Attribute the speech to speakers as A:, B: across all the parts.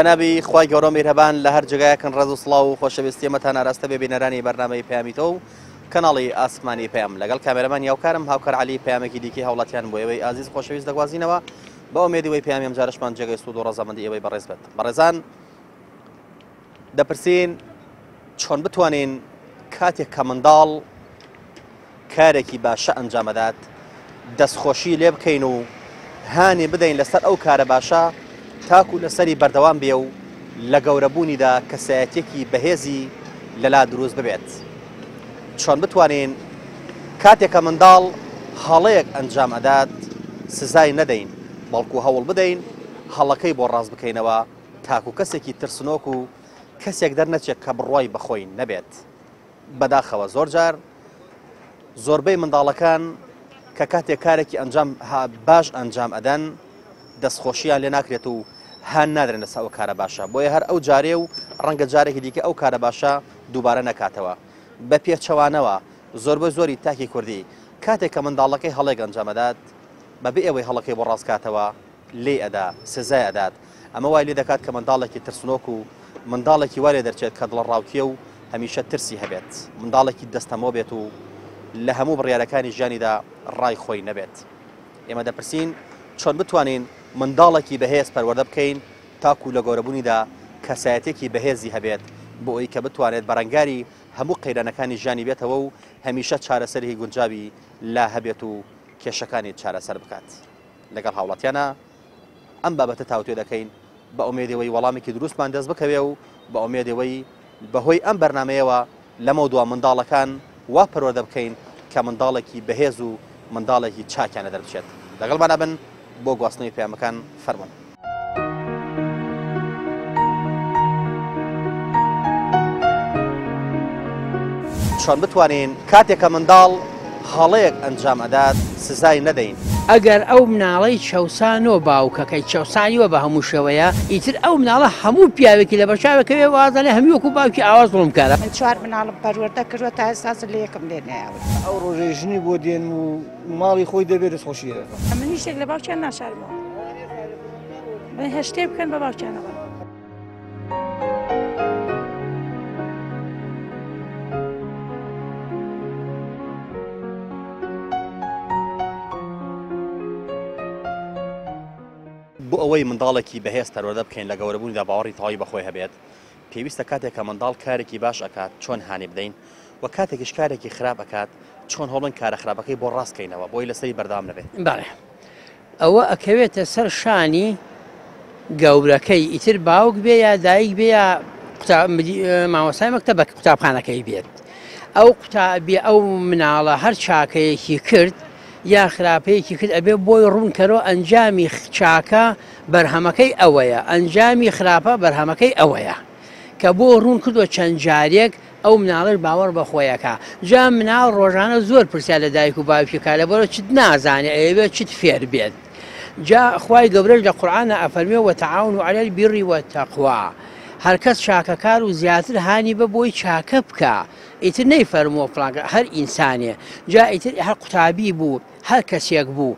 A: بەناوی خوای گەورە و میهرەبان لە هەر جێگایەکن ڕێز و سڵاو و خۆشەویستی ئێمەتان ئاراستە بێ بینەرانی بەرنامەی پەیامی تۆ و کەناڵی ئاسمانی پەیام لەگەڵ کامێرەمان یاوکارم هاوکار عەلی پەیامێکی دیکەی هاوڵاتیان بۆ ئێوەی ئازیز خۆشەویست دەگوازینەوە بە ئومێدی وەی پەیامی ئەمجارەشمان جێگەی سوود و ڕەزامەندی ئێوەی بەڕێز بێت بەڕێزان دەپرسین چۆن بتوانین کاتێک کە منداڵ کارێکی باشە ئەنجامەدات دەستخۆشی لێ بکەین و هانی بدەین لەسەر ئەو کارە باشە تاکو لەسەری بەردەوام بێ و لە گەورەبوونیدا کەسایەتیەکی بەهێزی لەلا دروست ببێت. چۆن بتوانین کاتێک کە منداڵ هەڵەیەک ئەنجام ئەدات سزای نەدەین بەڵکو هەوڵ بدەین هەڵەکەی بۆ ڕاست بکەینەوە تاکو کەسێکی ترسنۆک و کەسێک دەرنەچێت کە بڕوای بەخۆی نەبێت. بەداخەوە زۆر جار زۆربەی منداڵەکان کە کاتێک کارێکی ئەنجام باش ئەنجام ئەدەن دەستخۆشیان لێ ناکرێت و هان نادرێن لەسەر ئەو کارە باشە بۆیە هەر ئەو جارێ و ڕەنگە جارێکی دیکە ئەو کارە باشە دووبارە نەکاتەوە بە پێچەوانەوە زۆربەی زۆری تاکی کوردی کاتێک کە منداڵەکەی هەڵێک ئەنجامەدات بەبێ ئەوەی هەڵەکەی بۆ ڕاستکاتەوە لێی ئەدا، سزای ئەدات، ئەمە وای لێ دەکات کە منداڵێکی ترسنۆک و منداڵێکی وا لێ دەرچێت کە دڵەڕاوکێ و هەمیشە ترسی هەبێت، منداڵێکی دەستەمۆ بێت و لە هەموو بڕیارەکانی ژیانیدا ڕای خۆی نەبێت. ئێمە دەپرسین چۆن بتوانین منداڵێکی بەهێز پەروەردە بکەین تاکوو لە گەورەبوونیدا کەسایەتییەکی بەهێزی هەبێت بۆ ئەوی کە بتوانێت بەرەنگاری هەموو قەیرانەکانی ژیانی بێتەوە و هەمیشە چارەسەرێکی گونجاوی لا هەبێت و کێشەکانی چارەسەر بکات. لەگەڵ هاوڵاتیانا ئەم بابەتە تاوتوێ دەکەین بە ئومێدی ئەوەی وەڵامێکی دروستمان دەست بکەوێ و بە ئومێدی ئەوەی بەهۆی ئەم بەرنامەیەوە لەمەودوا منداڵەکان وا پەروەردە بکەین کە منداڵێکی بەهێز و منداڵێکی چاکیان لە دەربچێت. لەگەڵمانا بن بۆ گواستنەوەی پەیامەکان فەرموون. چۆن بتوانین کاتێک کە منداڵ هەڵەیەک ئەنجام ئەدات سزای نەدەین؟
B: ئەگەر ئەو مناڵەی چەوسانۆ باوکەکەی چەوسانیوە بە هەموو شێوەیە ئیتر ئەو مناڵە هەموو پیاوێکی لەبەرچاوێ کەوێ وازانێ هەمووی وەکو باوکی ئاوا زوڵمکارە.
C: من چوار مناڵم پەروەردە کردوە تا ئێستا زلەیەکم لێ نەیاون.
D: ئەو ڕۆژەی ژنی بۆ دێنم و ماڵی خۆی دەبێ دەستخۆشی لێ دەکەم.
E: من هیچ شتێک لە باوکیان ناشارمەوە. هەر شتێ بکەن بە باوکیانەوە.
A: بۆ ئەوەی منداڵێکی بەهێز پەروەردە بکەین لە گەورەبوونیدا باوەڕی تەواوی بەخۆی هەبێت، پێویستە کاتێک کە منداڵ کارێکی باش ئەکات چۆن هانی بدەین و کاتێکیش کارێکی خراپ ئەکات چۆن هەوڵن کارە خراپەکەی بۆ ڕاست کەینەوە بۆی لەسەری بەردەوام نەبێت.
B: بەڵێ ئەوە ئەکەوێتە سەر شانی گەورەکەی ئیتر باوک بێ یا دایک بێ یا مامۆستای مەکتەبە قوتابخانەکەی بێت ئەو قوتابی ئەو مناڵە هەر چاکەیەکی کرد یا خراپەیەکی کرد ئەبێ بۆی ڕوونکەرۆ ئەنجامی چاکە بەرهەمەکەی ئەوەیە ئەنجامی خراپە بەرهەمەکەی ئەوەیە کە بۆ ڕوون کردوە چەند جارێک ئەو مناڵەش باوەڕ بە خۆی ئەکا جا مناڵ ڕۆژانە زۆر پرسیار لە دایک و باوکی کا لەبەرئەوە چت نازانێ ئەیەوێ چت فێر بێت جا خوای گەورەش لە قورئانا ئەفەرموێ وتعاونوا علی البر والتقوی هەرکەس چاکەکار و زیاتر هانی بە بۆی چاکە بکا ئیتر نەیفەرمووە فڵان هەر ئینسانێ جا ئیتر هەر قوتابی بوو هەر کەسێک بوو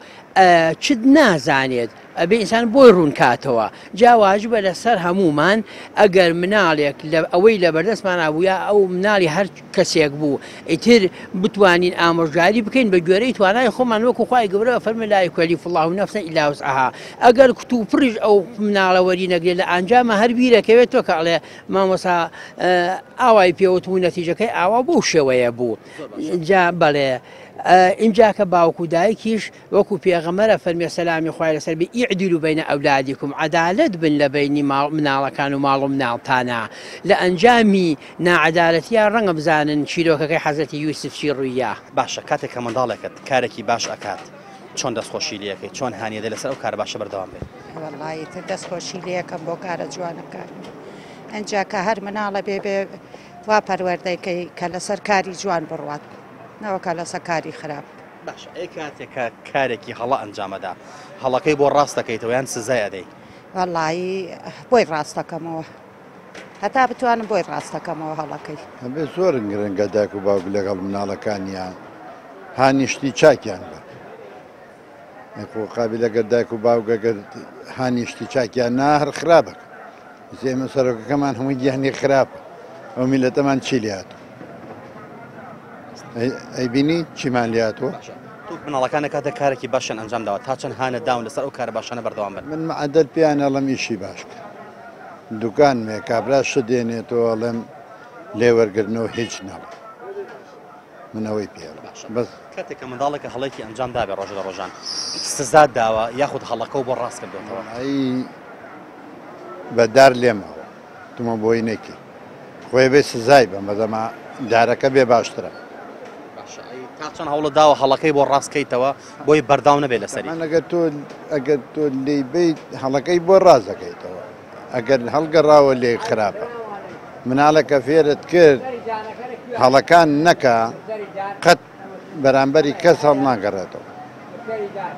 B: چت نازانێت ئەبێ ئینسان بۆی ڕوون کاتەوە جا واجبە لەسەر هەموومان ئەگەر مناڵێک لە ئەوەی لە بەردەستمانا بوو یا ئەو مناڵی هەر کەسێک بوو ئیتر بتوانین ئامۆژگاری بکەین بە گوێرەی توانای خۆمان وەکو خوای گەورە فەرمی لا یکلف الله نفسا الا وسعها ئەگەر کتوپڕیش ئەو مناڵە وەری نەگرێت لە ئەنجامە هەر بیرەکەوێتەوە کە ئەڵێ مامۆسا ئاوای پێوتم و نەتیجەکەی ئاوا بەو شێوەیە بوو جا بەڵێ ئینجا کە باوک و دایکیش وەکو پێغەمبەر ئەفەرموێ سەلامی خوای لەسەر بێ اعدلوا بین اولادکم عەدالەت بن لە بەینی ماڵ مناڵەکان و ماڵ و مناڵتانا لە ئەنجامی ناعەدالەتیا ڕەنگە بزانن چیرۆکەکەی حەزرەتی یوسف چی ڕوویا.
A: باشە کاتێک کە منداڵێکت کارێکی باش ئەکات چۆن دەستخۆشی لێ ئەکەی چۆن هانی ئەدەی لەسەر ئەو کارە باشە بەردەوام بێت؟
C: وەڵا ئیتر دەستخۆشی لێ ئەکەم بۆ کارە جوانەکانی ئینجا کە هەر مناڵە بێ بێ وا پەروەردەی کەی کە لەسەر کاری جوان بڕوات نەوەکا لەسەر کاری خراپ.
A: باشە ئەی کاتێک کە کارێکی هەڵە ئەنجامەدا هەڵەکەی بۆ ڕاست دەکەیتەوە یان سزای ئەدەی؟
C: وەڵایی بۆی ڕاست دەکەمەوە هەتا بتوانم بۆی ڕاست دەکەمەوە هەڵەکەی.
F: ئەبێ زۆر گرنگە دایک و باوک لەگەڵ مناڵەکانیان هانی شتی چاکیان بن خۆ قابیل ئەگەر دایک و باوک ئەگەر هانی شتی چاکیان نا هەر خراپەکە. ئیستا ئێمە سەرۆکەکەمان هەموو گیانی خراپە ئەو میلەتەمان چی لێهاتوو ئەیبینی چیمان لێهاتووە؟
A: تۆ مناڵەکانە کاتێک کارێکی باشیان ئەنجام داوە تا چەند هانت داون لەسەر ئەو کارە باشانە بەردەوام بن؟
F: من مەعەدەل پێیان ئەڵێم ئیشی باش کە دوکان مێ کابرا شت دێنێتەوە ئەڵێم لێ وەرگرنەوە هیچ ناڵێ من ئەوەی پێ ئەڵێم بەس.
A: کاتێک کە منداڵێکە هەڵەیەکی ئەنجام دابێ ڕۆژ لە ڕۆژان سزات داوە یاخود هەڵەکەو بۆ ڕاست کردۆتەوە؟
F: وەڵایی بە دار لێماوە تومە بۆی نەکەی خۆی بێ سزای بەم بەزەما دارەکە بێ باشترە.
A: باشە ئەی تا چەند هەوڵت داوە هەڵەکەی بۆ ڕاست کەیتەوە بۆی بەرداوم نەبێ لەسەری؟
F: تەبعەن ئەگەر تۆ ئەگەر تۆ لێی بەیت هەڵەکەی بۆ ڕاست دەکەیتەوە ئەگەر هەڵگەڕاوە لێی خراپە مناڵێکە فێرت کرد هەڵەکان نەکا قەت بەرامبەری کەس هەڵناگەڕێتەوە.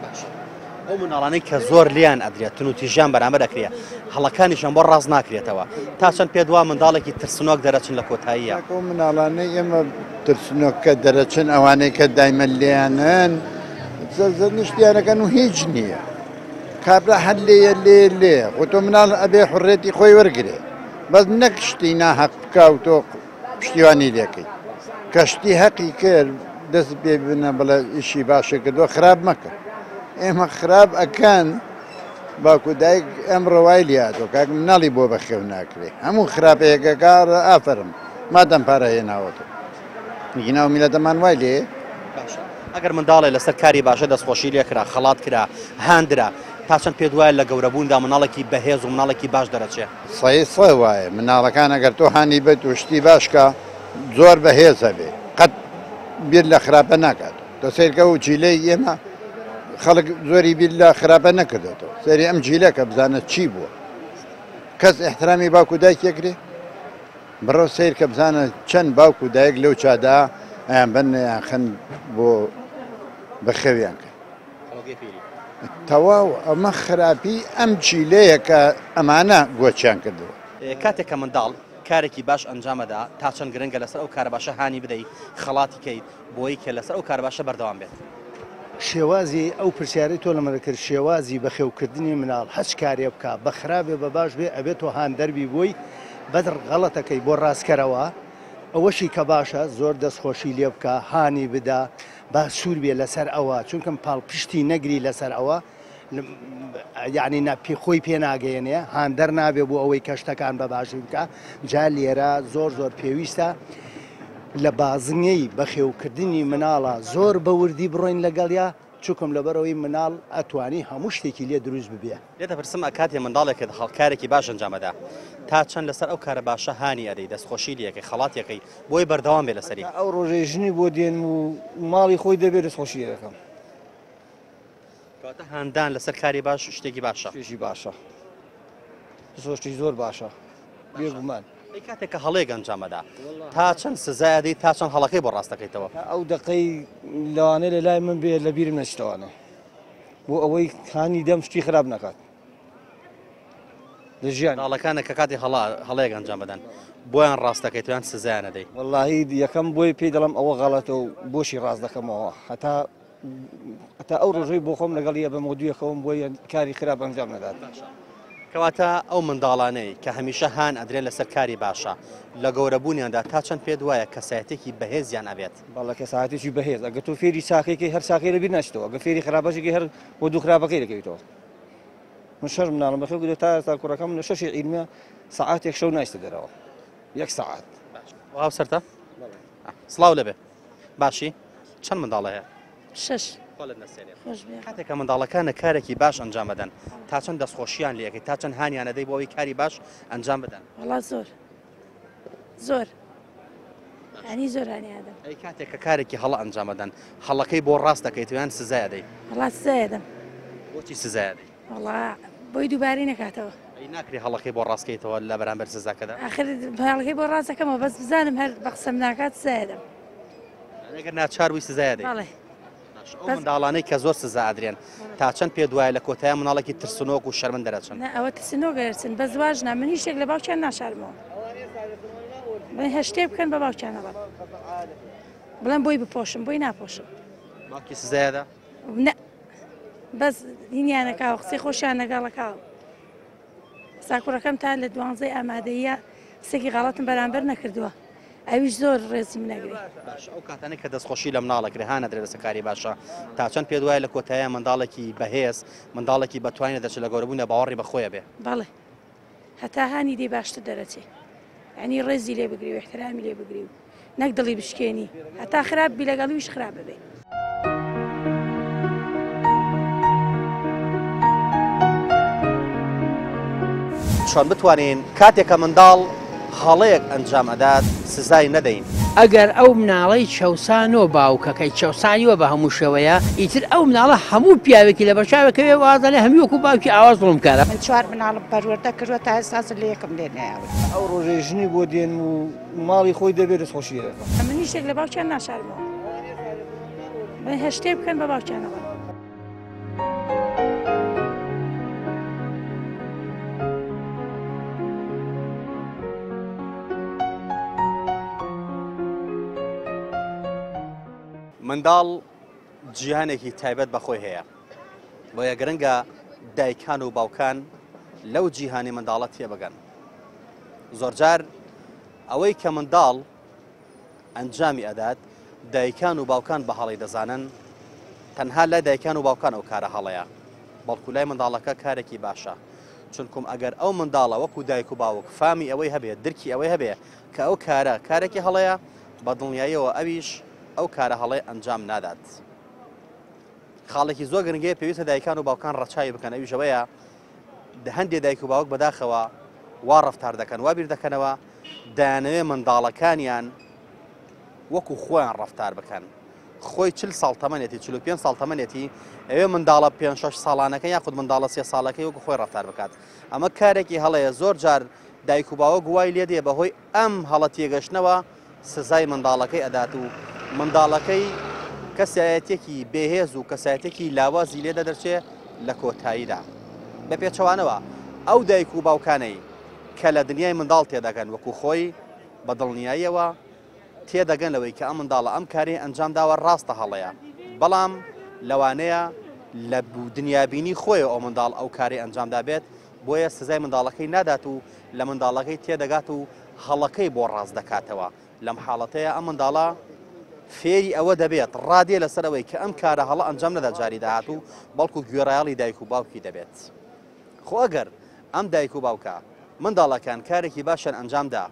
A: باشە ئەو منداڵانەی کە زۆر لێیان ئەدرێت تونوتیژیان بەرامبەر ئەکرێ هەڵەکانیشیان بۆ ڕاست ناکرێتەوە تا چەند پێت وا منداڵێکی ترسنۆک دەرەچن لە کۆتاییە؟
F: ئەو مناڵانەی ئێمە ترسنۆک کە دەرەچن ئەوانەی کە دایمە لێیانن زەرنشتیانەکەن و هیچ نییە کابرا هەر لێیە لێ لێ خۆ تۆ مناڵ ئەبێ حڕێتی خۆی وەرگێ بەس نەک شتی ناهەق بکە و تۆ پشتیوانی لێکەی کە شتی هەقی کرد دەست پێ بنە بڵێ ئیشی باشە کردووە خراپ مەکە ئێمە خراپ ئەکەن باوکو دایک ئەم ڕەوای لیاتۆ کاک مناڵی بۆ بەخێو ناکرێ هەموو خراپەیەکەکە ئافرم مادەم پارە هێناوەتەوە گیناو میلەتەمان وای لێ
A: باشە ئەگەر منداڵێ لەسەر کاری باشە دەستخۆشی لێکرا خەڵات کرا هاندرا تا چەند پێت وایە لە گەورەبووندا مناڵێکی بەهێز و مناڵێکی باش دەرەچێ؟
F: سەی سە وایە مناڵەکان ئەگەر تۆ هانی بەیت و شتی باش کا زۆر بەهێز ئەبێ قەت بیر لە خراپە ناکات تۆ سەیرکە و جیلەی ئێمە خەڵک زۆری بیر لە خراپە نەکردێتەوە سەیری ئەم جیلە کە بزانە چی بووە کەس ئیحترامی باوک و دایک یەکرێ بڕۆ سەیر کە بزانە چەند باوک و دایک لەو چادا ئەیان بەن یان خەن بۆ بەخێویان کەن تەواو ئەمە خراپی ئەم جیلەیە کە ئەمانە گۆچیان کردووە.
A: کاتێک کە منداڵ کارێکی باش ئەنجامەدا تا چەند گرنگە لەسەر ئەو کارە باشە هانی بدەی خەڵاتی کەیت بۆی کە لەسەر ئەو کارە باشە بەردەوام بێت؟
G: شێوازی ئەو پرسیارەی تۆ لە من کرد شێوازی بەخێوکردنی مناڵ هەچ کارێ بکا بە خراپ بێ بە باش بێ ئەبێ تۆ هاندەر بی بۆی بەس غەڵەتەکەی بۆ ڕاستکەرەوە ئەوەشی کە باشە زۆر دەستخۆشی لێ بکە هانی بدە با سوور بێ لەسەر ئەوە چونکم پاڵپشتی نەگری لەسەر ئەوە یعنی نا پێ خۆی پێ ناگەیەنێ هاندەر نابێ بۆ ئەوەی کە شتەکان بە باشی بکە جا لێرە زۆر زۆر پێویستە لە بازنەی بەخێوکردنی مناڵە زۆر بە وردی بڕۆین لەگەڵیا چکم لەبەرەوەی مناڵ ئەتوانی هەموو شتێکی لێ دروست ببێ.
A: لێت دەپرسم کاتێ منداڵێکت هەڵ کارێکی باش ئەنجام ئەدا تا چەند لەسەر ئەو کارە باشە هانی ئەدەی دەستخۆشی لێ ئەکەی خەڵاتی ئەکەی بۆی بەردەوام بێ لەسەری.
D: تا ئەو ڕۆژەی ژنی بۆ دێنم و ماڵی خۆی دەبێ دەستخۆشی لێ دەکەم.
A: کەواتە هاندان لەسەر کاری باش شتێکی باشە.
D: شتێکی باشە زۆر شتی زۆر باشە بێگومان.
A: ئەی کاتێک کە هەڵەیەک ئەنجام ئەدا تا چەند سزای ئەدەی تا چەند هەڵەکەی بۆ ڕاست دەکەیتەوە؟
D: تا ئەو دەقەی لەوانەیە لە لای من بێ لە بیرم نەچتەوانێ بۆ ئەوەی هانی دەم شتی خراپ نەکات. لە ژیان.
A: مناڵەکانە کە کاتی هەڵە هەڵەیەک ئەنجام بدەن بۆیان ڕاست دەکەیت یان سزایان ئەدەی؟
D: وەڵاهی یەکەم بۆی پێی دەڵێم ئەوە غەڵەتە و بۆشی ڕاست دەکەمەوە هەتا هەتا ئەو ڕۆژەی بۆ خۆم لەگەڵی ئەبم و دویەکەوم بۆی کاری خراپ ئەنجام نەدات.
A: کەواتە ئەو منداڵانەی کە هەمیشە هان ئەدرێن لەسەر کاری باشە لە گەورەبوونیاندا تا چەند پێت وایە کەسایەتێکی بەهێزیان ئەبێت؟
D: بەڵێ کەسایەتێکی بەهێز ئەگەر تۆ فێری چاکەی هەر چاکەی لەبیر ناچێتەوە ئەگەر فێری خراپەشی هەر بۆ دوو خراپەکەی دەکەویتەوە. من شەش مناڵم بەخێو کردووە تا ئێستا کوڕەکەم لە شەشی عیلمە سەعاتێک شەو نایستە دەرەوە یەک سەعات.
A: بۆ هاوسەرتە؟ سڵاو لەبێ باشی چەند منداڵە هەیە؟
E: شەش.
A: خوا لێت نەسێنێت. کاتێک کە منداڵەکانە کارێکی باش ئەنجام ئەدەن تا چەند دەستخۆشیان لێ ئەکەی تا چەند هانیان ئەدەی بۆ ئەوەی کاری باش ئەنجام بدەن؟
E: وەڵا زۆر زۆر هانی زۆر هانی ئەدەم.
A: ئەی کاتێک کە کارێکی هەڵە ئەنجام ئەدەن هەڵەکەی بۆ ڕاست دەکەیتەوە یان سزای ئەدەی؟
E: وەڵا سزای ئەدەم.
A: بۆچی سزای ئەدەی؟
E: وەڵا بۆی دووبارەی نەکاتەوە.
A: ئەی ناکرێ هەڵەکەی بۆ ڕاست کەیتەوە لە بەرامبەر سزاکەدا؟
E: ئاخر هەڵەکەی بۆ ڕاست دەکەمەوە بەس بزانم هەر بە قسەم ناکات سزای ئەدەم.
A: ئەگەر ناچار بووی سزای ئەدەی؟
E: بەڵێ.
A: باشە ئەو منداڵانەی کە زۆر سزا ئەدرێن تا چەند پێت وایە لە کۆتایە منداڵێکی ترسنۆک و شەرمن دەرەچن؟
E: نا ئەوە ترسنۆک دەرەچن بەس واش نا من هیچ شتێک لە باوکیان ناشارمەوە بڵێن هەر شتێک بکەن بە باوکیان ئەڵێم بڵێن بۆی بپۆشم بۆی ناپۆشم.
A: باوکی سزای ئەدا؟
E: نا بەس هینیانەکاوە قسەی خۆشیان لەگەڵەکاوە. سا کوڕەکەم تا لە دوانزەی ئامادەییە قسێکی غەڵەتم بەرامبەر نەکردووە ئەویش زۆر ڕێزی منەگری.
A: باشە ئەو کاتانەی کە دەستخۆشی لە مناڵ ئەکرێ هان ئەدرێ لەسەر کاری باشە تا چەند پێت وایە لە کۆتاییا منداڵێکی بەهێز منداڵێکی بەتوانە دەچێت لە گەورەبووندا باوەڕی بە خۆی ئەبێ؟
E: بەڵێ هەتا هانی دەی باشتر دەرەچێ یانی ڕێزی لێ بگری و ئیحترامی لێ بگری و نەک دڵی بشکێنی هەتا خراپ بی لەگەڵ ویش خراپ ببێ.
A: چۆن بتوانین کاتێک کە منداڵ هەڵەیەک ئەنجام ئەدات سزای نەدەین؟
B: ئەگەر ئەو مناڵەی چەوسانۆ باوکەکەی چەوسانیوە بە هەموو شێوەیە ئیتر ئەو مناڵە هەموو پیاوێکی لەبەرچاوەکەوێ وازەنێ هەموو وەکو باوکی ئاوا زوڵمکارە.
C: من چوار مناڵم پەروەردە کردوە تا ئێستا زلەیەکم لێ نەیاون.
D: ئەو ڕۆژەی ژنی بۆ دێنم و ماڵی خۆی دەبێ دەستخۆشی لێ دەکەم.
E: من هیچ شتێک لە باوکیان ناشارمەوە. بڵێن هەر شتێک بکەن بە باوکیانەوە.
A: منداڵ جیهانێکی تایبەت بە خۆی هەیە بۆیە گرنگە دایکان و باوکان لەو جیهانی منداڵە تێبگەن زۆرجار ئەوەی کە منداڵ ئەنجامی ئەدات دایکان و باوکان بە هەڵەی دەزانن تەنها لای دایکان و باوکان ئەو کارە هەڵەیە بەڵکو لای منداڵەکە کارێکی باشە چونکم ئەگەر ئەو منداڵە وەکو دایک و باوک فامی ئەوەی هەبێت درکی ئەوەی هەبێ کە ئەو کارە کارێکی هەڵەیە بە دڵنیاییەوە ئەویش ئەو کارە هەڵەی ئەنجام نادات. خاڵێکی زۆر گرنگەیە پێویستە دایکان و باوکان ڕەچاوی بکەن ئەویش ئەوەیە هەندێک دایک و باوک بەداخەوە وا ڕەفتار دەکەن وا بیر دەکەنەوە دەیانەوێ منداڵەکانیان وەکو خۆیان ڕەفتار بکەن خۆی چل ساڵ تەمەنێتی 45 ساڵ تەمەنێتی ئەوێ منداڵە پێ شش ساڵانەکە یاخود منداڵە سێ ساڵەکەی وەکو خۆی ڕەفتار بکات ئەمە کارێکی هەڵەیە زۆر جار دایک و باوک وای لێ دێ بەهۆی ئەم هەڵە تێگەشتنەوە سزای منداڵەکەی ئەدات و منداڵەکەی کەسایەتێکی بێهێز و کەسایەتێکی لاوازی لێ دەدەرچێ لە کۆتاییدا. بە پێچەوانەوە ئەو دایک و باوکانەی کە لە دنیای منداڵ تێدەگەن وەکو خۆی بە دڵنیاییەوە تێدەگەن لەوەی کە ئەم منداڵە ئەم کارەی ئەنجام داوە ڕاستە هەڵەیە بەڵام لەوانەیە لە دنیابینی خۆیەوە ئەو منداڵ ئەو کارەی ئەنجام دابێت بۆیە سزای منداڵەکەی نادات و لە منداڵەکەی تێدەگات و هەڵەکەی بۆ ڕاست دەکاتەوە، لەم حاڵەتەیا ئەم منداڵە فێری ئەوە دەبێت ڕادێ لەسەر ئەوەی کە ئەم کارە هەڵە ئەنجام نەدات جاری داهاتوو، بەڵکو گوێڕایەڵی دایک و باوکی دەبێت. خۆ ئەگەر ئەم دایک و باوکە منداڵەکان کارێکی باشیان ئەنجام دا،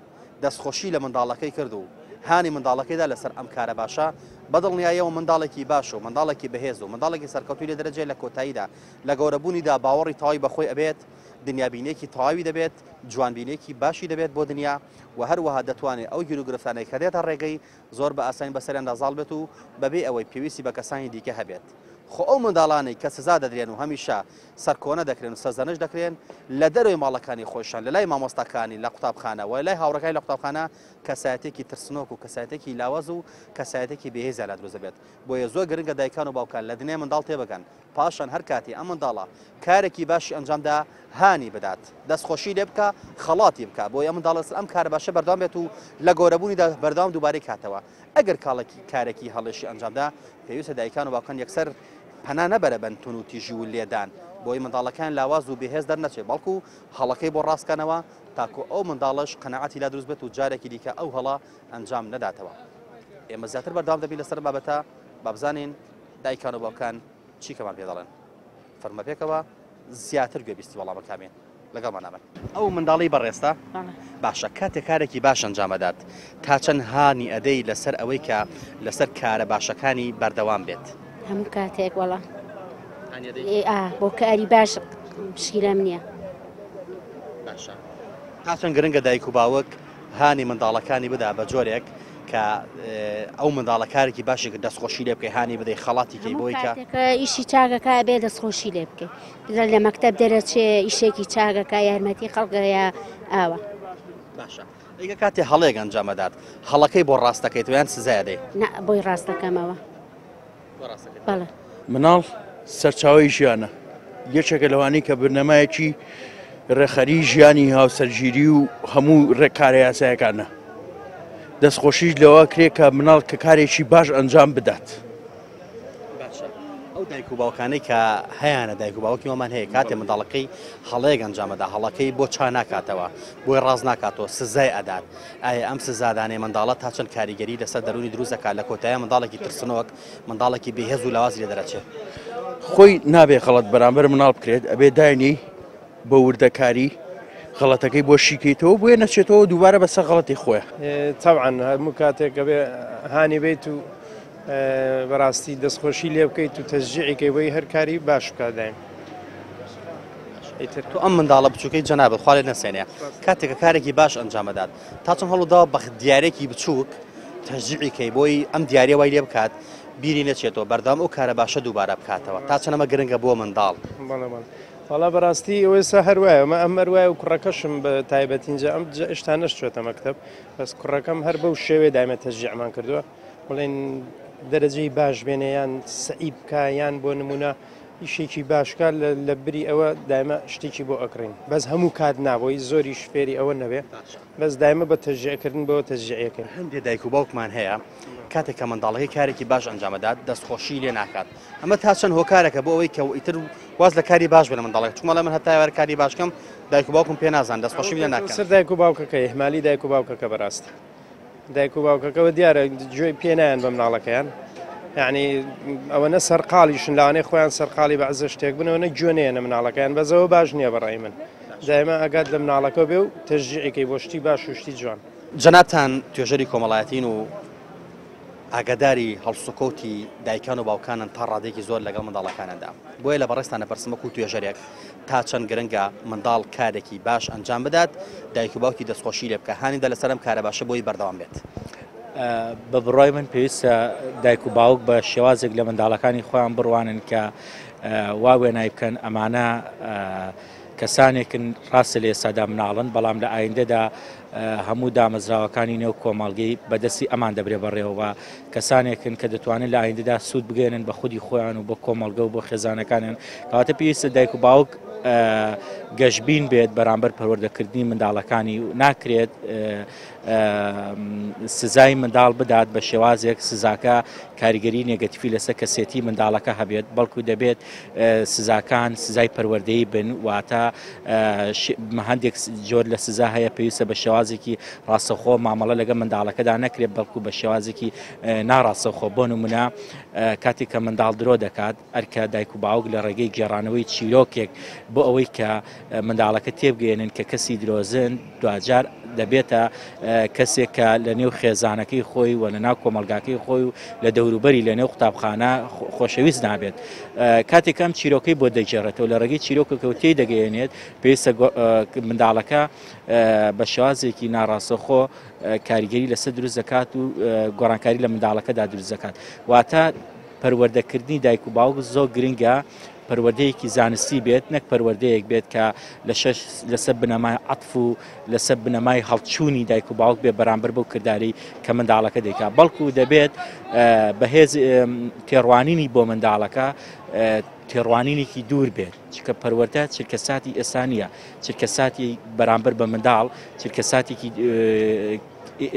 A: دەستخۆشی لە منداڵەکەی کرد و هانی منداڵەکەی دا لەسەر ئەم کارە باشە، بەدڵنیاییەوە منداڵێکی باش و منداڵێکی بەهێز و منداڵێکی سەرکەوتووی لێ دەرەجێ لە کۆتاییدا لە گەورەبوونیدا باوەڕی تەواوی بە خۆی ئەبێت، دنیابینیەکی تەواوی دەبێت، جوانبینیەکی باشی دەبێت بۆ دنیا و هەروەها دەتوانێت ئەو گیروگرفتانەی کە دێتە ڕێگەی زۆر بە ئاسانی بەسەریاندا زاڵ بێت و بەبێ ئەوەی پێویستی بە کەسانی دیکە هەبێت. خۆ ئەو منداڵانەی کە سزا دەدرێن و هەمیشە سەرکۆنە دەکرێن و سەرزەنشت دەکرێن لە دەرەوەی ماڵەکانی خۆیشان لە لای مامۆستاکانی لە قوتابخانە و لای هاوڕێکانی لە قوتابخانە کەسایەتێکی ترسنۆک و کەسایەتێکی لاواز و کەسایەتێکی بێهێزیان لا دروست دەبێت. بۆیە زۆر گرنگە دایکان و باوکان لە دنیای منداڵ تێبگەن پاشان هەر کاتێ ئەم منداڵە کارێکی باشی ئەنجام دا هانی بدات دەستخۆشی لێ بکا خەڵاتی بکا بۆی ئەم منداڵە لەسەر ئەم کارە باشە بەردەوام بێت و لە گەورەبوونیدا بەردەوام دووبارەی کاتەوە ئەگەر کاڵێکی کارێکی هەڵێشی ئەنجام دا پێویستە دایکان و باوکان یەکسەر پەنا نەبەرە بەن توندوتیژی و لێدان بۆی منداڵەکان لاواز و بێهێز دەرنەچێت بەڵکو هەڵەکەی بۆ ڕاستکەنەوە تاکو ئەو منداڵەش قەناعەتی لا دروست بێت و جارێکی دیکە ئەو هەڵە ئەنجام نەداتەوە ئێمە زیاتر بەردەوام دەبین لەسەر بابەتە با بزانین دایکان و باوکان چی کەمان پێ دەڵێن فەرمە پێکەوە زیاتر گوێبیستی وەڵامەکان بین لەگەڵمان نابن. ئەو منداڵی بەڕێزتە باشە کاتێ کارێکی باش ئەنجامەدات تا چەند هانی ئەدەی لەسەر ئەوەی کە لەسەر کارە باشەکانی بەردەوام بێت؟
H: هەموو کاتێک وەڵا بۆ کاری باش مشکیلەم نییە.
A: باشە تا چەند گرنگە دایک و باوک هانی منداڵەکانی بدا بە جۆرێک کە ئەو منداڵە کارێکی باشی کرد دەستخۆشی لێ بکەی هانی بدەی خەڵاتی کەی بۆی کە
H: ئیشی چاکەکە بێ دەستخۆشی لێ بکەی لە مەکتەب دەرەچێ ئیشێکی چاکەکە یارمەتی خەڵکەیە ئاوە
A: باشە ئەگە کاتێ هەڵێک ئەنجامەدات هەڵەکەی بۆ ڕاستەکەیت یان سزای دەی
H: بۆی ڕاستەکەمەوە بەڵێ.
I: مناڵ سەرچاوەی ژیانە، یەکێکە لەوانەی کە بنەمایەکی ڕێکخەری ژیانی هاوسەرگیری و هەموو ڕێککارە یاسایەکانە. دەستخۆشیش لەوە کرێ کە مناڵ کە کارێکی باش ئەنجام بدات.
A: باشە ئەو دایک و باوکانەی کە هەیانە، دایک و باوکی وامان هەیە کاتێ منداڵەکەی هەڵەیەک ئەنجامەدا هەڵەکەی بۆ چا ناکاتەوە، بۆی ڕاست ناکاتەوە، سزای ئەدات. ئایا ئەم سزادانەی منداڵە تا چەند کاریگەری لەسەر دەروونی دروست دەکات، لە کۆتاییا منداڵێکی ترسنۆک، منداڵێکی بێهێز و لاوازی لێ دەرەچێت؟
I: خۆی نابێ غەڵەت بەرامبەر مناڵ بکرێت، ئەبێ داینێی بە وردەکاری غەڵەتەکەی بۆ شیکەیتەوە بۆیە نەچێتەوە دووبارە بەسەر غەڵەتی خۆیان.
J: تەبعەن هەموو کاتێک ئەبێ هانی بەیت و بەڕاستی دەستخۆشی لێ بکەیت و تەشجیعی کەی بۆی هەر کاری باش بکات دایم.
A: ئیتر تۆ ئەم منداڵە بچووکەی جەنابت خوا لێت نەسێنێ کاتێک کە کارێکی باش ئەنجامەدات تا چەند هەوڵداوە بە دیارێکی بچووک تەشجیعی کەی بۆی ئەم دیاریە وای لێ بکات بیری نەچێتەوە بەردەوام ئەو کارە باشە دووبارە بکاتەوە تا چەند ئەمە گرنگە بۆ منداڵ.
J: بەڵێ بەڵێ وەڵا بەڕاستی ئەوە ئێستا هەر وایە ئەمە ئەم هەر وایە و کوڕەکەشم بە تایبەتی اینجا ئەم ئێشتا نەشچۆتە مەکتەب بەس کوڕەکەم هەر بەو شێوەیە دایمە تەشجیعمان کردووە بڵێن دەرەجەی باش بێنێ یان سەعی بکا یان بۆ نمونە ئیشێکی باشکە لە بری ئەوە دایمە شتێکی بۆ ئەکڕین بەس هەموو کات نابۆی زۆریش فێری ئەوە نەبێ بەس دایمە بە تەشجیعکردن بەوە تەشجیعەکەین.
A: هەندێک دایک و باوکمان هەیە کاتێک کە منداڵەکەی کارێکی باش ئەنجامەدات دەستخۆشی لێ ناکات ئەمە تا چەند هۆکارێکە بۆ ئەوەی کە ئیتر واز لە کاری باش بێنە منداڵەکە چونکە من هەتا ئێوارە کاری باش کەم دایک و باوکم پێ نازان دەستخۆشیم لێ ناکەن.
J: سەر دایک و باوکەکە ئیهمالی دایک و باوکەکە بەڕاستی دایک و باوکەکەوە دیارە گوێی پێ نایەن بە مناڵەکەیان یعنی ئەوەنە سەرقاڵیشن لەوانەیە خۆیان سەرقاڵی بەعزە شتێک بن ئەوەنە گوێ نەیەنە مناڵەکەیان بەس ئەوە باش نییە بەڕای من دایمە ئاگات لە مناڵەکە بێ و تەشجیعی کەی بۆ شتی باش و شتی جوان.
A: جەنابتان توێژەری کۆمەڵایەتین و ئاگاداری هەڵسوکەوتی دایکان و باوکانن تا ڕادەیەکی زۆر لەگەڵ منداڵەکانیاندا، بۆیە لە بەڕێزتان ئەپرسم وەکو توێژەرێک تا چەند گرنگە منداڵ کارێکی باش ئەنجام بدات، دایک و باوکی دەستخۆشی لێ بکا، هانی بدات لەسەر ئەم کارە باشە بۆی بەردەوام بێت؟
K: بە بڕوای من پێویستە دایک و باوک بە شێوازێک لە منداڵەکانی خۆیان بڕوانن کە وا وێنای بکەن ئەمانە کەسانێکن ڕاستە لە ئێستادا مناڵن، بەڵام لە ئایندەدا هەموو دامەزراوەکانی نێو کۆمەڵگەی بەدەستی ئەمان دەبرێ بەڕێوە، کەسانێکن کە دەتوانن لە ئایندەدا سوود بگەێنن بە خودی خۆیان و بۆ کۆمەڵگە و بۆ خێزانەکانیان. کەواتە پێویستە دایک و باوک گەشبین بێت بەرامبەر پەروەردەکردنی منداڵەکانی و ناکرێت سزای منداڵ بدات بە شێوازێک سزاکە کاریگەری نێگەتیفی لەسەر کەسێتی منداڵەکە هەبێت، بەڵکو دەبێت سزاکان سزای پەروەردەیی بن، واتە هەندێک جۆر لە سزا هەیە پێویستە بە شێوازێکی ڕاستەوخۆ مامەڵە لەگەڵ منداڵەکەدا نەکرێت، بەڵکو بە شێوازێکی ناڕاستەوخۆ. بۆ نمونە کاتێک کە منداڵ درۆ دەکات، ئەرکە دایک و باوک لە ڕێگەی گێڕانەوەی چیرۆکێک بۆ ئەوەی کە منداڵەکە تێبگەیەنن کە کەسی درۆزن دواجار دەبێتە کەسێک کە لە نێو خێزانەکەی خۆی و لە ناو کۆمەڵگاکەی خۆی و لە دەوروبەری لە نێو قوتابخانە خۆشەویست نابێت. کاتێک ئەم چیرۆکەی بۆ دەگێڕێتەوە لە ڕێگەی چیرۆکەکەوە تێی دەگەیەنێت، پێویستە منداڵەکە بە شێوازێکی ناڕاستەوخۆ کاریگەری لەسەر دروست دەکات و گۆڕانکاری لە منداڵەکەدا دروست دەکات. واتە پەروەردەکردنی دایک و باوک زۆر گرنگە، پەروەردەیەکی زانستی بێت نەک پەروەردەیەک بێت کە لەسەر بنەمای عەتف و لەسەر بنەمای هەڵچوونی دایک و باوک بێ بەرامبەر بەو کردارەی کە منداڵەکە دەیکات، بەڵکو دەبێت بەهێز تێڕوانینی بۆ منداڵەکە تێڕوانینێکی دوور بێت، چونکە پەروەردە چرکەساتی ئێستا نییە، چرکەساتی بەرامبەر بە منداڵ چرکەساتێکی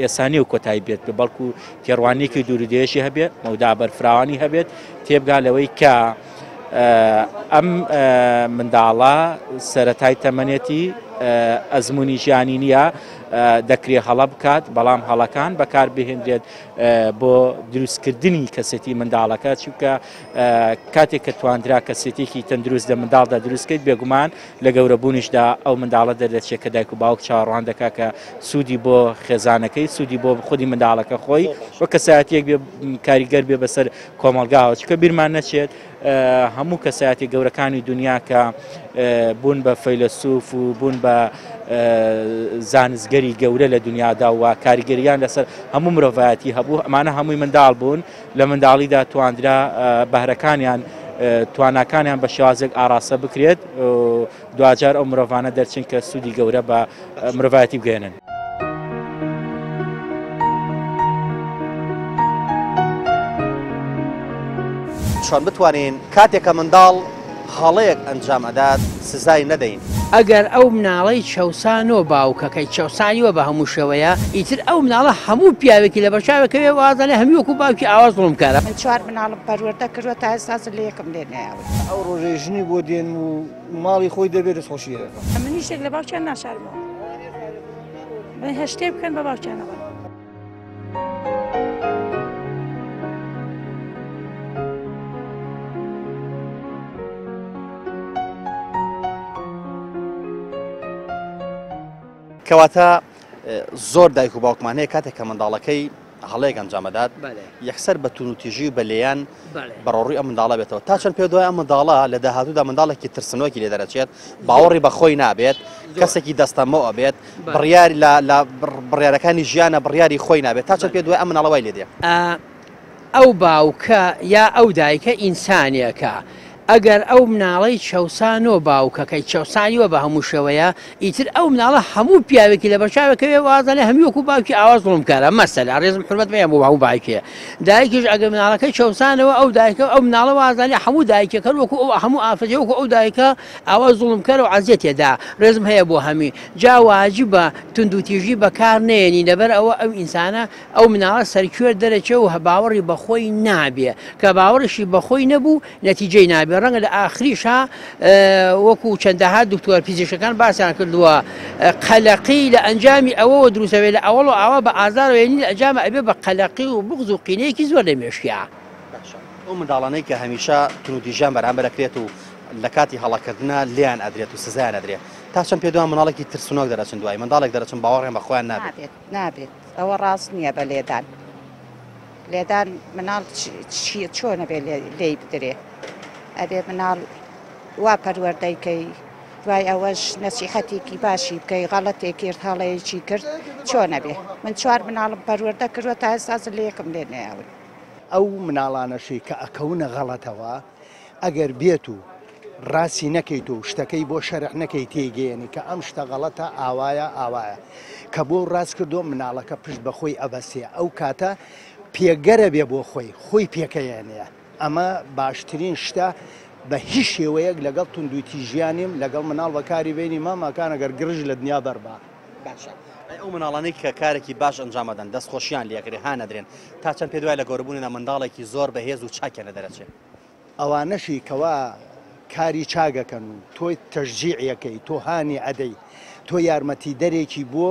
K: ئێستا نیە و کۆتایی بێت، بەڵکو تێڕوانینێکی دوور و درێژی هەبێت، مەودا بەرفراوانی هەبێت، تێبگا لەوەی کە ئەم منداڵە سەتای تەمەنێتی ئەزمموی ژیانی نییە، دەکرێ هەڵە بکات، بەڵام هەڵەکان بەکار بهێنرێت بۆ دروستکردنی کەسێتی منداڵەکە، چونکە کاتێک کە تواندرا کەسێتێکی تەندروست لە منداڵدا دروستکەیت، بێگومان لە گەورەبوونیشدا ئەو منداڵە دەردەچێت کە دایک و باوک چاوەڕوان دەکات کە سوودی بۆ خێزانەکەی، سوودی بۆ خودی منداڵەکە خۆی و کەسایەتیەک بێ کاریگەر بێ بەسەر کۆمەڵگاوە. چونکە بیرمان نەچێت هەموو کەسایەتی گەورەکانی دنیا کە بوون بە فەیلەسوف و بوون بە زانستگەری گەورە لە دنیادا و کاریگەریان لەسەر هەموو مرۆڤایەتی هەبوو، ئەمانە هەمووی منداڵ بوون، لە منداڵیدا تواندرا بەهرەکانیان تواناکانیان بە شێوازێک ئاراستە بکرێت دواجار ئەو مرۆڤانە دەرچن کە سوودی گەورە بە مرۆڤایەتی بگەێنن.
A: چۆن بتوانین کاتێک کە منداڵ هەڵەیەک ئەنجام ئەدات سزای نەدەین.
B: ئەگەر ئەو مناڵەی چەوسانۆ باوکەکەی چەوسانیوە بە هەموو شێوەیە ئیتر ئەو مناڵە هەموو پیاوێکی لەبەرچاوێ کەوێ وازانێ هەمووی وەکو باوکی ئاوا زوڵمکارە.
C: من چوار مناڵم پەروەردە کردوە تا ئێستا زلەیەکم لێ نەیاون.
D: ئەو ڕۆژەی ژنی بۆ دێنم و ماڵی خۆی دەبێ دەستخۆشی لێ دەکەم.
E: من هیچ شتێک لە باوکیان ناشارمەوە. بڵێن هەر شتێک بکەن بە باوکیان ئەڵێم.
A: کەواتە زۆر دایک و باوکمان هەیە کاتێک کە منداڵەکەی هەڵەیەک ئەنجامەدات یەکسەر بە تونوتیژی و بە لێیان بەڕۆڕووی ئەم منداڵە بێتەوە تا چەند پێ دوای ئەم منداڵە لە داهاتوودا منداڵێکی ترسنۆکی لێ دەرەچێت باوەڕی بە خۆی نابێت کەسێکی دەستەمۆ ئەبێت بڕیار لە بڕیارەکانی ژیانە بڕیاری خۆی نابێت تا چەند پێ دوای ئەم مناڵە وای لێ دێ.
B: ئەو باوکە یا ئەو دایکە ئینسانێکە ئەگەر ئەو مناڵەی چەوسانۆ باوکەکەی چەوسانیوە بە هەموو شێوەیە ئیتر ئەو مناڵە هەموو پیاوێکی لەبەرچاوێ کەوێ وازانێ هەمووی وەکو باوکی ئاوا زوڵمکارە مەسەلە ڕێزم حورمەتم هەیە بۆ هەموو باوکێ دایکیش ئەگەر مناڵەکەی چەوسانەوە ئەو دایکە ئەو مناڵە وازانێ هەموو دایکەکە وەکو ئەو هەموو ئافرەتێ وەکو ئەو دایکە ئاوا زوڵمکەرە و عەزیەتێ دا ڕێزم هەیە بۆ هەمی جا واجبە توندوتیژی بەکار نەیەنی لەبەر ئەوە ئەو ئینسانە ئەو مناڵە سەرکوێر دەرەچێ و باوەڕی بەخۆی نابێ کە باوەڕیشی بەخۆی نەبوو نەتیجەی نابێ ڕەنگە لە ئاخریشا وەکو چەندەها دکتۆر پزیشکەکان باسیان کردووە قەلەقی لە ئەنجامی ئەوەوە دروستەوێ لە ئەوەڵ و ئاوا بە ئازارەوە یعنی لە ئەنجامە ئەبێ بە قەلەقی و بغز و قینەیەکی زۆر لە مێشکیا.
A: باشە ئەو منداڵانەی کە هەمیشە توندوتیژیان بەرامبەر ئەکرێت و لە کاتی هەڵەکردنا لێیان ئەدرێت و سزایان ئەدرێت تا چەند پێ دوای منداڵێکی ترسنۆک دەرەچن دوای منداڵێک دەرەچن باوەڕیان بە خۆیان نابێت.
C: نابێت نابێت ئەوە ڕاست نییە بە لێدان. لێدان مناڵ چیە چۆنە بێ لێی بدرێ ئەبێ مناڵ وا پەروەردەی کەی دوای ئەوەش نەسیحەتێکی باشی بکەی غەڵەتێک کرد هەڵەیەکی کرد چۆنە بێ من چوار مناڵم پەروەردە کردوە تا ئێستا زلەیەکم لێ نەیاون.
G: ئەو مناڵانەشی کە ئەکەونە غەڵەتەوە ئەگەر بێت و ڕاستی نەکەیت و شتەکەی بۆ شەرح نەکەی تێیگەیەنی کە ئەم شتە غەڵەتە ئاوایە ئاوایە کە بۆ ڕاست کردۆ مناڵەکە پشت بە خۆی ئەبەستێ ئەو کاتە پێگەرە بێ بۆ خۆی خۆی پێکەیەنێ ئەمە باشترین شتە بە هیچ شێوەیەک لەگەڵ توندوتیژیانیم لەگەڵ مناڵ بەکاری بینی ماماکان ئەگەر گڕژ لە دنیا بەربا.
A: باشە ئەی ئەو مناڵانەی کە کارێکی باش ئەنجام ئەدەن دەست خۆشیان لێ ئەکرێ هان ئەدرێن تا چەند پێت وایە لە گەورەبوونیدا منداڵێکی زۆر بەهێز و چاکیان لێ دەرەچێ؟
G: ئەوانەشی کەوا کاری چاک ئەکەن و تۆ تەشجیعی ئەکەی تۆ هانی ئەدەی تۆ یارمەتیدەرێکی بۆ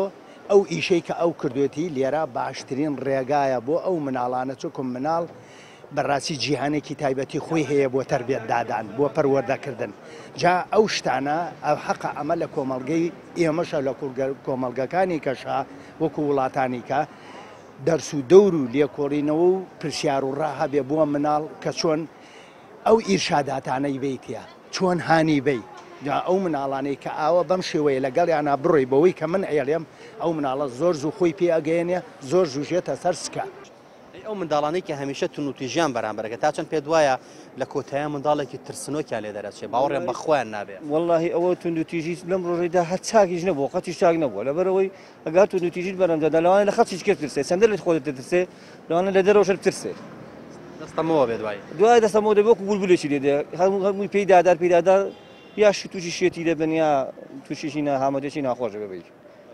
G: ئەو ئیشەی کە ئەو کردوێتی لێرە باشترین ڕێگایە بۆ ئەو مناڵانە چونکم مناڵ بەڕاستی جیهانێکی تایبەتی خۆی هەیە بۆ تەربیەت دادان بۆ پەروەردەکردن جا ئەو شتانە ئەو حەقە ئەمە لە کۆمەڵگەی ئێمەشە لە کۆمەڵگەکانی کەشە وەکو وڵاتانی کە دەرس و دەور و لێکۆڵینەوە و پرسیار و ڕا هەبێ بۆ مناڵ کە چۆن ئەو ئیرشاداتانەی بەیتە چۆن هانی بەی جا ئەو مناڵانەی کە ئاوە بەم شێوەیە لەگەڵیانا بڕۆی بەوەی کە من ئەیڵێم ئەو مناڵە زۆر زوو خۆی پێ ئەگەیەنێ زۆر زوو ژێتە سەر سکە.
A: ئەی ئەو منداڵانەی کە هەمیشە توندوتیژیان بەرامبەرەکە تا چەند پێت وایە لە کۆتاییا منداڵێکی ترسنۆکیان لێ دەرەچێ باوەڕیان بە خۆیان نابێ؟
D: وەڵاهی ئەوە توندوتیژی لەم ڕۆژەیدا هەر چاکیش نەبووە قەتیش چاک نەبووە لەبەرئەوەی ئەگەر توندوتیژیت بەرامبەر لەوانەیە لە خەڵکیش کە بترسێ چەندە لە خۆت دەترسێ لەوانەیە لە دەرەوەش بترسێ.
A: دەستەمۆوە بێ دوای.
D: دوای دەستەمۆ دەبێ وەکو بولبولێکی لێ دێ هەمووی پێی دادار پێی دادار یا تووشی شێتی دەبن یا تووشیشی ناهامەتێکی ناخۆش دەبێ بەی.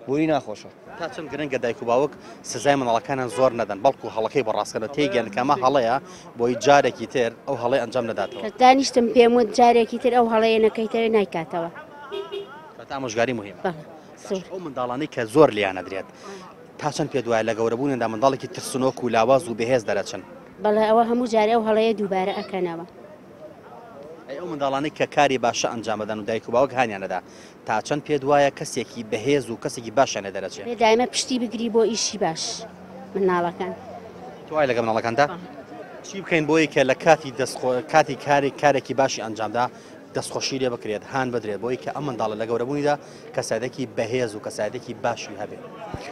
D: بۆی ناخۆشە.
A: تا چەند گرنگە دایک و باوک سزای منداڵەکانیان زۆر نەدەن بەڵکو هەڵەکەی بۆ ڕاستکەنەوە تێیگەن کە ئەمە هەڵەیە بۆی جارێکی تر ئەو هەڵەی ئەنجام نەداتەوە.
H: کە دانیشتم پێم وت جارێکی تر ئەو هەڵەیە نەکەیتەوە نایکاتەوە.
A: کەواتە ئامۆژگاری موهیمە.
H: بەڵێ زۆر.
A: ئەو منداڵانەی کە زۆر لێیان ئەدرێت تا چەند پێت وایە لە گەورەبوونیاندا منداڵێکی ترسنۆک و لاواز و بێهێز دەرەچن؟
H: بەڵێ ئەوە هەموو جارێ ئەو هەڵەیە دووبارە ئەکەنەوە.
A: ئەی ئەو منداڵانەی کە کاری باشە ئەنجام ئەدەن و دایک و باوک هانیان ئەدا تا چەند پێت وایە کەسێکی بەهێز و کەسێکی باشیان لێ دەرەچێ؟
H: دەبێ دایمە پشتی بگری بۆ ئیشی باش مناڵەکان.
A: تۆ وای لەگەڵ مناڵەکاندا؟ چی بکەین بۆی کە لە کاتی دەست کاتی کارێک کارێکی باشی ئەنجامدا دەستخۆشی لێ بکرێت هان بدرێت بۆی کە ئەم منداڵە لە گەورەبوونیدا کەسایەتێکی بەهێز و کەسایەتێکی باشی هەبێت.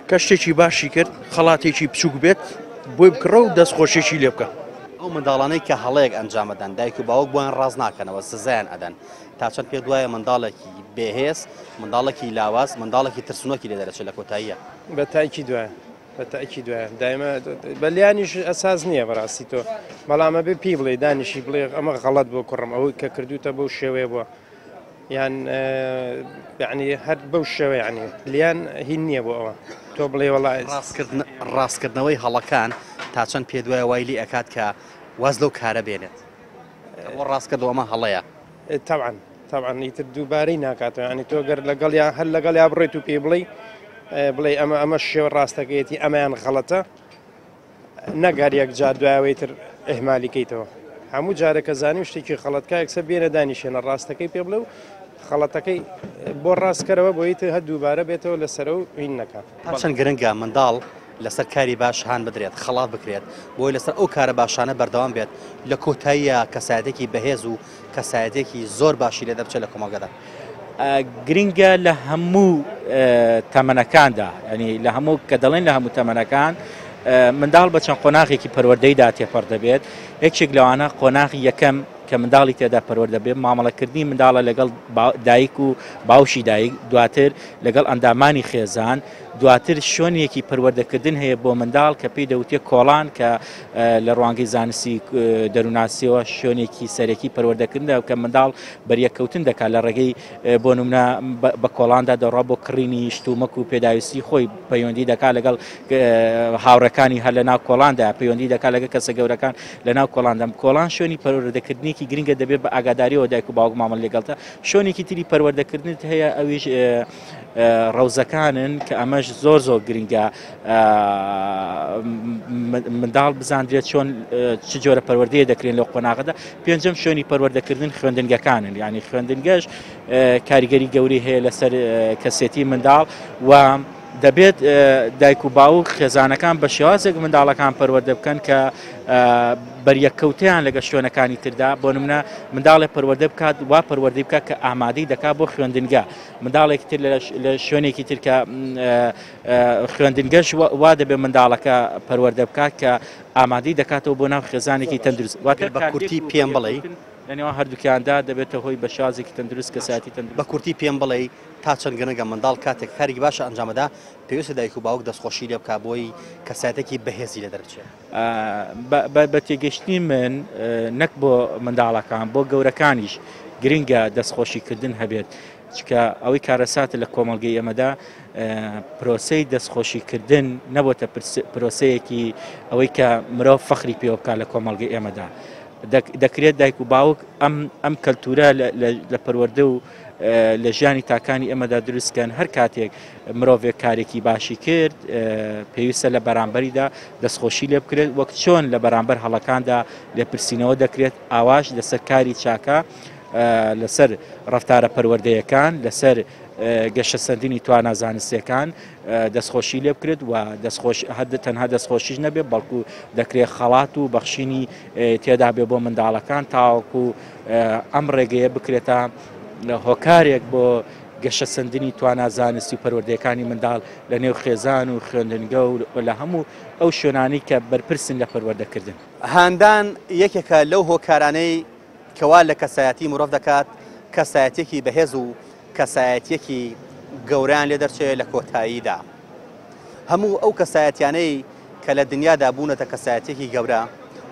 I: کە شتێکی باشی کرد خەڵاتێکی بچووک بێت بۆی بکڕە و دەستخۆشیی لێ بکە.
A: ئەو منداڵانەی کە هەڵەیەک ئەنجام ئەدەن دایک و باوک بۆیان ڕاست ناکەنەوە سزایان ئەدەن تا چەند پێت وایە منداڵێکی بێهێز، منداڵێکی لاواز، منداڵێکی ترسنۆکی لێ دەرەچێت لە کۆتاییا؟
J: بە تاکید وایە. بە تەئکید وایە دایمە بە لیانیش ئەساس نییە بەڕاستی تۆ بەڵام ئەبێ پێی بڵێ دانیشی بڵێ ئەمە غەڵەت بۆ کوڕم ئەوەی کە کردوتە بەو شێوەیە بووە یان یعنی هەر بەو شێوە یعنی لیان هین نییە بۆ ئەوە تۆ بڵێ وەڵا
A: ڕاستکردنەوەی هەڵەکان تا چەند پێ دوای وای لی ئەکات کە واز لەو کارە بێنێت بۆ ڕاستکردەوە ئەمە هەڵەیە
J: تەبعەن تەبعەن ئیتر دووبارەی ناکاتەوە یانی تۆ گەر لەگەڵ یا هەر لەگەڵ یا بڕێت و پێی بڵێ بڵێ ئەمە ئەمە شێوە ڕاستەکەیەتی ئەمەیان غەڵەتە نەک هەر یەک جار دوایەوەی تر ئەهمالی کەیتەوە هەموو جارە کە زانی شتێکی خەڵەتکە یەکسەر بێنە دانیشێنە ڕاستەکەی پێ بڵێ و خەڵەتەکەی بۆ ڕاستکەرەوە بۆ ئیتر هەر دووبارە بێتەوە لەسەرە و هین نەکات.
A: تا چەند گرنگە منداڵ لەسەر کاری باش هان بدرێت، خەڵات بکرێت، بۆی لەسەر ئەو کارە باشانە بەردەوام بێت، لە کۆتاییا کەسایەتێکی بەهێز و کەسایەتێکی زۆر باشی لێ دەربچێت لە کۆمەڵگەدا.
K: گرنگە لە هەموو تەمەنەکاندا، یانی لە هەموو کە دەڵێن لە هەموو تەمەنەکان، منداڵ بە چەند قۆناغێکی پەروەردەیدا تێپەڕ دەبێت، یەکێک لەوانە قۆناغی یەکەم کە منداڵی تێدا پەروەردە بێت، مامەڵەکردنی منداڵە لەگەڵ دایک و باوکی دایک، دواتر لەگەڵ ئەندامانی خێزان، دواتر شوێنێکی پەروەردەکردن هەیە بۆ منداڵ کە پێی دەوترێت کۆڵان کە لە ڕوانگەی زانستی دەروونناسیەوە شوێنێکی سەرەکی پەروەردەکردنە کە منداڵ بەریەککەوتن دەکات لە ڕێگەی بۆ نمونە بە کۆڵاندا دەڕوا بۆ کڕینی شتومەک و پێداویستی خۆی پەیوەندی دەکات لەگەڵ هاوڕەکانی هەر لە ناو کۆڵاندا پەیوەندی دەکات لەگەڵ کەسە گەورەکان لە ناو کۆڵاندا کۆڵان شوێنی پەروەردەکردنێکی گرنگە دەبێت بە ئاگاداریەوە دایک و باوک مامەڵە لەگەڵتە شوێنێکی تری پەروەردەکردنت هەیە ئەویش ڕەوزەکانن کە ئەمەش زۆر زۆر گرنگە منداڵ بزاندرێت چۆن چ جۆرە پەروەردەیە دەکرێن لەو قۆناغەدا پێنجەم شوێنی پەروەردەکردن خوێندنگەکانن یعنی خوێندنگەش کاریگەری گەوری هەیە لەسەر کەسێتی منداڵ و دەبێت دایک و باوک خێزانەکان بە شێوازێک منداڵەکان پەروەردە بکەن کە بەریەککەوتیان لەگە شوێنەکانی تردا بۆ نمونە منداڵێ پەروەردە بکات وا پەروەردەی بکات کە ئامادەی دەکات بۆ خوێندنگە منداڵێکی تر لە شوێنێکی تر کە خوێندنگەش وا دەبێت منداڵەکە پەروەردە بکات کە ئامادەی دەکاتەوە بۆ ناو خێزانێکی تەندروست
A: واتە بە کورتی پێم بڵێ
K: لە نێوان هەردووکیاندا دەبێتە هۆی بە شازێکی تەندروست کەساتی تەندروست
A: بە کورتی پێم بڵێ تا چەند گرنگە منداڵ کاتێک کارێکی باشە ئەنجامەدا پێویستە دایک و باوک دەستخۆشی لێ بکا بۆی کەسایەتێکی بەهێزی لێ دەربچێت.
K: بە تێگەشتنی من نەک بۆ منداڵەکان بۆ گەورەکانیش گرنگە دەستخۆشیکردن هەبێت چکە ئەوەی کارەساتە لە کۆمەڵگەی ئێمەدا پرۆسەی دەستخۆشیکردن نەبۆتە پرۆسەیەکی ئەوەی کە مرۆڤ فەخری پێوە بکات لە کۆمەڵگەی ئێمەدا دەکرێت دایک و باوک ئەم ئەم کەلتورە لە پەروەردە و لە ژیانی تاکانی ئێمەدا دروستکەن هەر کاتێک مرۆڤێک کارێکی باشی کرد پێویستە لە بەرامبەریدا دەستخۆشی لێ بکرێت وەک چۆن لە بەرامبەر هەڵەکاندا لێپرسینەوە دەکرێت ئاواش لەسەر کاری چاکە لەسەر ڕفتارە پەروەردەیەکان لەسەر گەشەسەندنی توانا زانستیەکان دەستخۆشی لێ بکرێت و دەستخۆش هەر تەنها دەستخۆشیش نەبێت بەڵکو دەکرێت خەڵات و بەخشینی تێدا بێ بۆ منداڵەکان تاوەکو ئەم ڕێگەیە بکرێتە هۆکارێک بۆ گەشەسەندنی توانا زانستی و پەروەردەیەکانی منداڵ لە نێو خێزان و خوێندنگە و لە هەموو ئەو شوێنانەی کە بەرپرسن لە پەروەردەکردن.
A: هاندان یەکێکە لەو هۆکارانەی کەوا لە کەسایەتی مرۆڤ دەکات کەسایەتیەکی بەهێز و کەسایەتیەکی گەورەیان لێ دەرچێ لە کۆتاییدا هەموو ئەو کەسایەتیانەی کە لە دنیادا بوونەتە کەسایەتیەکی گەورە،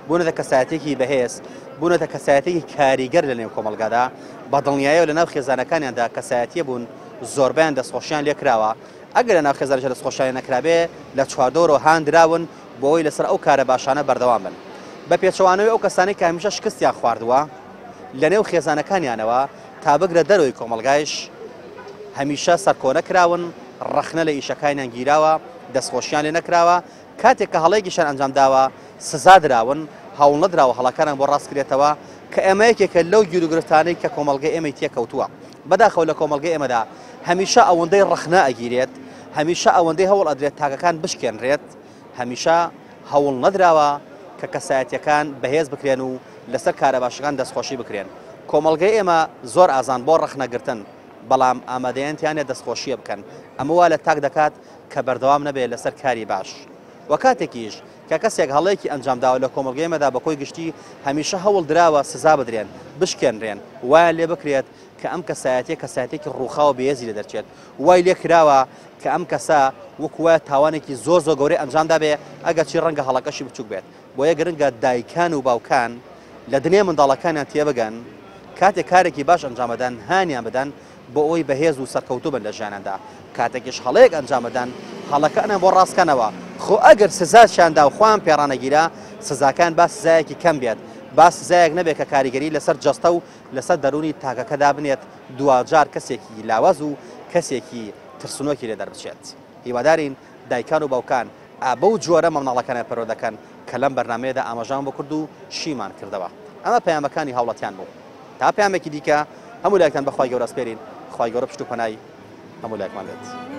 A: بوونەتە کەسایەتیەکی بەهێز، بوونەتە کەسایەتێکی کاریگەر لە نێو کۆمەڵگادا، بە دڵنیایەوە لە ناو خێزانەکانیاندا کەسایەتیە بوون، زۆربەیان دەستخۆشیان لێکراوە، ئەگەر لە ناو خێزانیشدا دەستخۆشیان لێ نەکرابێ، لە چواردەورەوە هان دراون بۆ ئەوەی لەسەر ئەو کارە باشانە بەردەوام بن. بە پێچەوانەوەی ئەو کەسانەی کە هەمیشە شکستیان خواردووە لە نێو خێزانەکانیانەوە تا بگرە دەرەوەی کۆمەڵگایش هەمیشە سەرکۆنە کراون، ڕەخنە لە ئیشەکانیان گیراوە، دەستخۆشیان لێ نەکراوە، کاتێک کە هەڵەیەکیشیان ئەنجام داوە سزا دراون، هەوڵ نەدراوە هەڵەکانیان بۆ ڕاست کرێتەوە، کە ئەمە یەکێکە لەو گیروگرفتانەی کە کۆمەڵگەی ئێمەی تێکەوتووە. بەداخەوە لە کۆمەڵگەی ئێمەدا هەمیشە ئەوەندەی ڕەخنە ئەگیرێت، هەمیشە ئەوەندەی هەوڵ ئەدرێت تاکەکان بشکێنرێت، هەمیشە هەوڵ نەدراوە کە کەسایەتیەکان بەهێز بکرێن و لەسەر کارە باشەکان دەستخۆشی بکرێن. کۆمەڵگەی ئێمە زۆر ئازان بۆ ڕەخنەگرتن، بەڵام ئامادەیان تیا نیە دەستخۆشیە بکەن، ئەمە وا لە تاک دەکات کە بەردەوام نەبێت لەسەر کاری باش و کاتێکیش کە کەسێک هەڵەیەکی ئەنجامداوە لە کۆمەڵگەی ئێمەدا بە کۆی گشتی هەمیشە هەوڵ دراوە سزا بدرێن، بشکێنرێن، وایان لێ بکرێت کە ئەم کەسایەتیە کەسایەتێکی ڕووخاو و بێهێزی لێ دەرچێت، وای لێ کراوە کە ئەم کەسە وەکو وایە تاوانێکی زۆر زۆر گەورەی ئەنجام دابێ ئەگەرچی ڕەنگە هەڵەکەشی بچووک بێت. بۆیە گرنگە دایکان و باوکان لە دنێ منداڵەکانیان تێبگەن کاتێک کارێکی باش ئەنجام ئەدەن هانیان بدەن بۆ ئەوەی بەهێز و سەرکەوتوو بن لە ژیانیاندا، کاتێکیش هەڵەیەک ئەنجام ئەدەن هەڵەکانیان بۆ ڕاست کەنەوە، خۆ ئەگەر سزاشیان دا و خۆیان پێ ڕانەگیرا سزاکان با سزایەکی کەم بێت، با سزایەک نەبێت کە کاریگەری لەسەر جەستە و لەسەر دەروونی تاکەکە دابنێت دواجار کەسێکی لاواز و کەسێکی ترسنۆکی لێ دەربچێت. هیوادارین دایکان و باوکان ئا بەو جۆرە منداڵەکانیان پەروەردە دەکەن کە لەم بەرنامەیەدا ئاماژەمان بۆ کرد و شیمان کردەوە. ئەمە پەیامەکانی هاوڵاتیان بوو. تا پەیامێکی دیکە هەموو لایەکتان بە خوای گەورە ئەسپێرین. خوای گەورە پشت و پەنای هەموو لایەکمان بێت.